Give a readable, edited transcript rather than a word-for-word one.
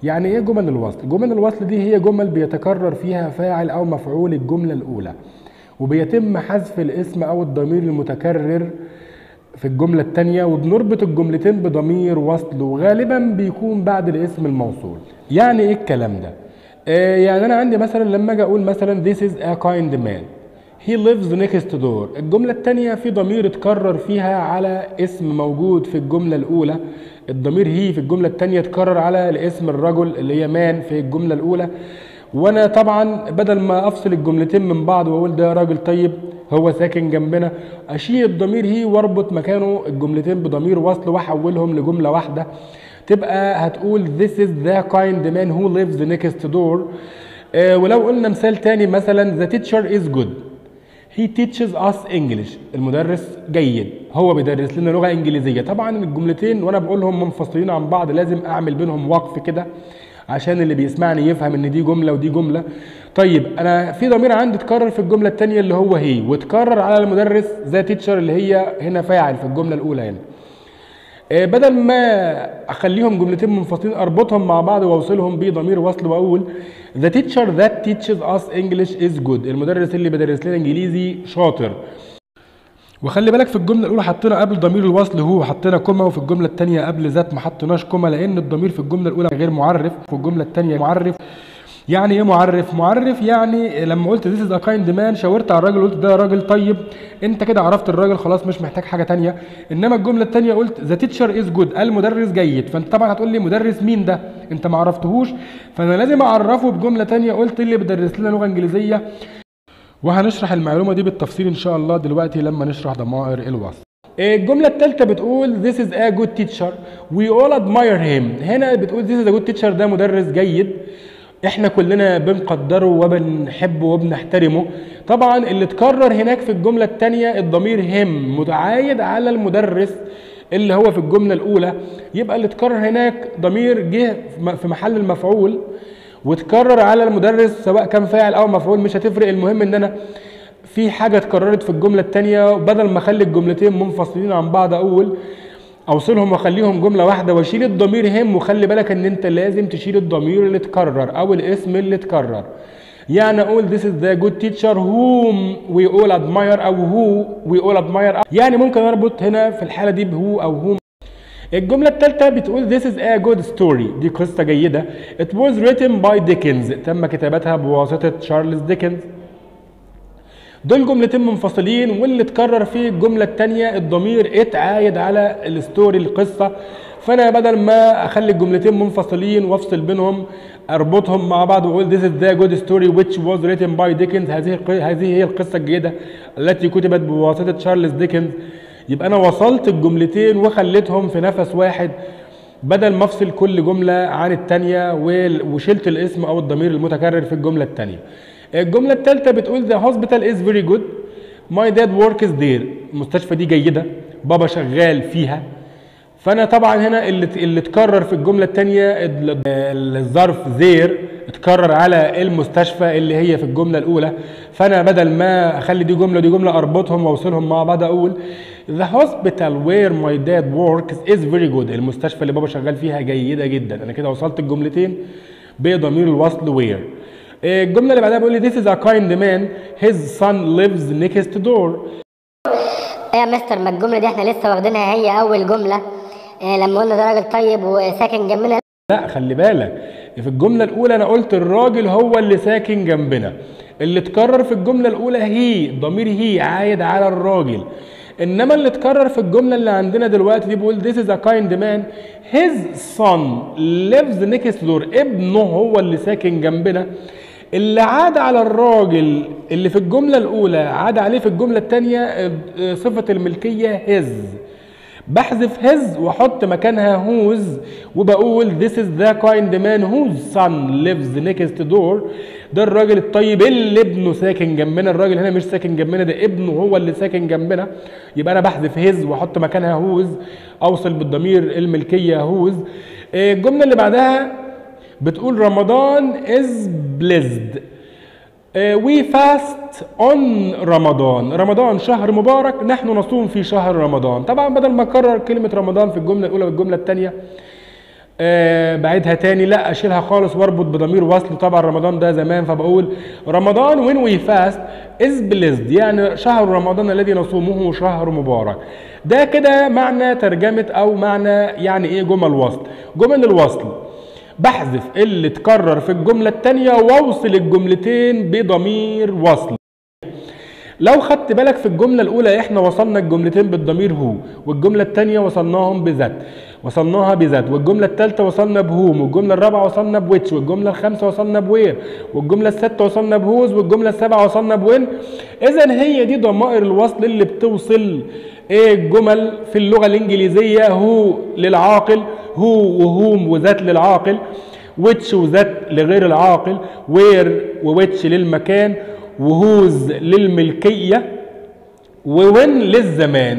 يعني ايه جمل الوصل؟ جمل الوصل دي هي جمل بيتكرر فيها فاعل او مفعول الجملة الاولى، وبيتم حذف الاسم او الضمير المتكرر في الجملة الثانية، وبنربط الجملتين بضمير وصل، وغالبا بيكون بعد الاسم الموصول. يعني ايه الكلام ده؟ يعني انا عندي مثلا لما اجي اقول مثلا this is a kind man he lives next door، الجملة الثانية في ضمير اتكرر فيها على اسم موجود في الجملة الأولى، الضمير he في الجملة الثانية اتكرر على الاسم الرجل اللي هي man في الجملة الأولى. وانا طبعا بدل ما افصل الجملتين من بعض واقول ده راجل طيب هو ساكن جنبنا، اشيل الضمير he واربط مكانه الجملتين بضمير وصل واحولهم لجملة واحدة، تبقى هتقول this is the kind man who lives next door. ولو قلنا مثال تاني مثلا the teacher is good he teaches us English، المدرس جيد هو بيدرس لنا لغة إنجليزية. طبعا الجملتين وانا بقولهم منفصلين عن بعض لازم اعمل بينهم وقف كده عشان اللي بيسمعني يفهم ان دي جملة ودي جملة. طيب انا في ضمير عندي اتكرر في الجملة الثانية اللي هو he، واتكرر على المدرس the teacher اللي هي هنا فاعل في الجملة الاولى هنا. بدل ما اخليهم جملتين منفصلين اربطهم مع بعض واوصلهم بضمير وصل واقول the teacher that teaches us English is good، المدرس اللي بيدرس لنا انجليزي شاطر. وخلي بالك في الجملة الاولى حطينا قبل ضمير الوصل who حطينا comma، وفي الجملة الثانية قبل that ما حطيناش comma، لان الضمير في الجملة الاولى غير معرف وفي الجملة الثانية معرف. يعني ايه معرف؟ معرف يعني لما قلت this is a kind man شاورت على الراجل وقلت ده راجل طيب، انت كده عرفت الراجل خلاص مش محتاج حاجة ثانية. انما الجملة الثانية قلت the teacher is good، المدرس جيد، فانت طبعا هتقول لي مدرس مين ده؟ انت ما عرفتهوش، فانا لازم اعرفه بجملة ثانية، قلت اللي بيدرس لنا لغة انجليزية. وهنشرح المعلومة دي بالتفصيل ان شاء الله دلوقتي لما نشرح ضمائر الوصل. الجملة الثالثة بتقول this is a good teacher we all admire him. هنا بتقول this is a good teacher، ده مدرس جيد احنا كلنا بنقدره وبنحبه وبنحترمه. طبعا اللي اتكرر هناك في الجملة الثانية الضمير him متعايد على المدرس اللي هو في الجملة الاولى، يبقى اللي اتكرر هناك ضمير جه في محل المفعول وتكرر على المدرس سواء كان فاعل او مفعول مش هتفرق، المهم ان انا في حاجة اتكررت في الجملة الثانية، بدل ما اخلي الجملتين منفصلين عن بعض اقول اوصلهم واخليهم جملة واحدة واشيل الضمير him. وخلي بالك ان انت لازم تشيل الضمير اللي اتكرر او الاسم اللي اتكرر، يعني اقول this is the good teacher whom we all admire او who we all admire، يعني ممكن اربط هنا في الحالة دي ب who او whom. الجملة الثالثة بتقول this is a good story، دي قصة جيدة. It was written by Dickens، تم كتابتها بواسطة تشارلز ديكنز. دول جملتين منفصلين، واللي اتكرر في الجملة الثانية الضمير اتعايد على ال story القصة، فأنا بدل ما أخلي الجملتين منفصلين وأفصل بينهم أربطهم مع بعض وأقول this is the good story which was written by Dickens، هذه هي القصة الجيدة التي كتبت بواسطة تشارلز ديكنز. يبقى أنا وصلت الجملتين وخليتهم في نفس واحد بدل ما أفصل كل جملة عن الثانية، وشلت الاسم أو الضمير المتكرر في الجملة الثانية. الجملة الثالثة بتقول the hospital is very good my dad works there، المستشفى دي جيدة بابا شغال فيها. فأنا طبعا هنا اللي اتكرر في الجملة الثانية الظرف there اتكرر على المستشفى اللي هي في الجملة الأولى، فأنا بدل ما أخلي دي جملة دي جملة أربطهم وأوصلهم مع بعض أقول the hospital where my dad works is very good، المستشفى اللي بابا شغال فيها جيدة جدا. أنا كده وصلت الجملتين بضمير الوصل where. الجملة اللي بعدها بيقول لي this is a kind man his son lives next door. ايه يا مستر، ما الجملة دي احنا لسه واخدينها، هي أول جملة لما قلنا ده راجل طيب وساكن جنبنا. لا خلي بالك، في الجملة الأولى أنا قلت الراجل هو اللي ساكن جنبنا، اللي اتكرر في الجملة الأولى he، ضمير he عايد على الراجل، إنما اللي اتكرر في الجملة اللي عندنا دلوقتي دي بيقول this is a kind man his son lives next door، ابنه هو اللي ساكن جنبنا. اللي عاد على الراجل اللي في الجملة الأولى عاد عليه في الجملة الثانية صفة الملكية his، بحذف his واحط مكانها whose وبقول this is the kind man whose son lives next door، ده الراجل الطيب اللي ابنه ساكن جنبنا. الراجل هنا مش ساكن جنبنا، ده ابنه هو اللي ساكن جنبنا، يبقى انا بحذف his واحط مكانها whose، اوصل بالضمير الملكية whose. الجملة اللي بعدها بتقول رمضان is blessed we fast on رمضان، رمضان شهر مبارك نحن نصوم في شهر رمضان. طبعا بدل ما اكرر كلمة رمضان في الجملة الأولى والجملة الثانية بعيدها تاني، لا اشيلها خالص واربط بضمير وصل. طبعا رمضان ده زمان، فبقول رمضان when we fast is blessed، يعني شهر رمضان الذي نصومه شهر مبارك. ده كده معنى ترجمة او معنى يعني ايه جمل وصل. جمل الوصل بحذف اللي اتكرر في الجملة التانية واوصل الجملتين بضمير وصل. لو خدت بالك في الجملة الأولى احنا وصلنا الجملتين بالضمير who، والجملة التانية وصلناهم ب that، وصلناها ب that، والجملة التالتة وصلنا ب whom، والجملة الرابعة وصلنا ب which، والجملة الخامسة وصلنا ب where، والجملة السادسة وصلنا ب whose، والجملة السابعة وصلنا ب when. إذا هي دي ضمائر الوصل اللي بتوصل ايه الجمل في اللغة الإنجليزية. who للعاقل، who و whom و that للعاقل، which و that لغير العاقل، where و which للمكان، و whose للملكية، و when للزمان.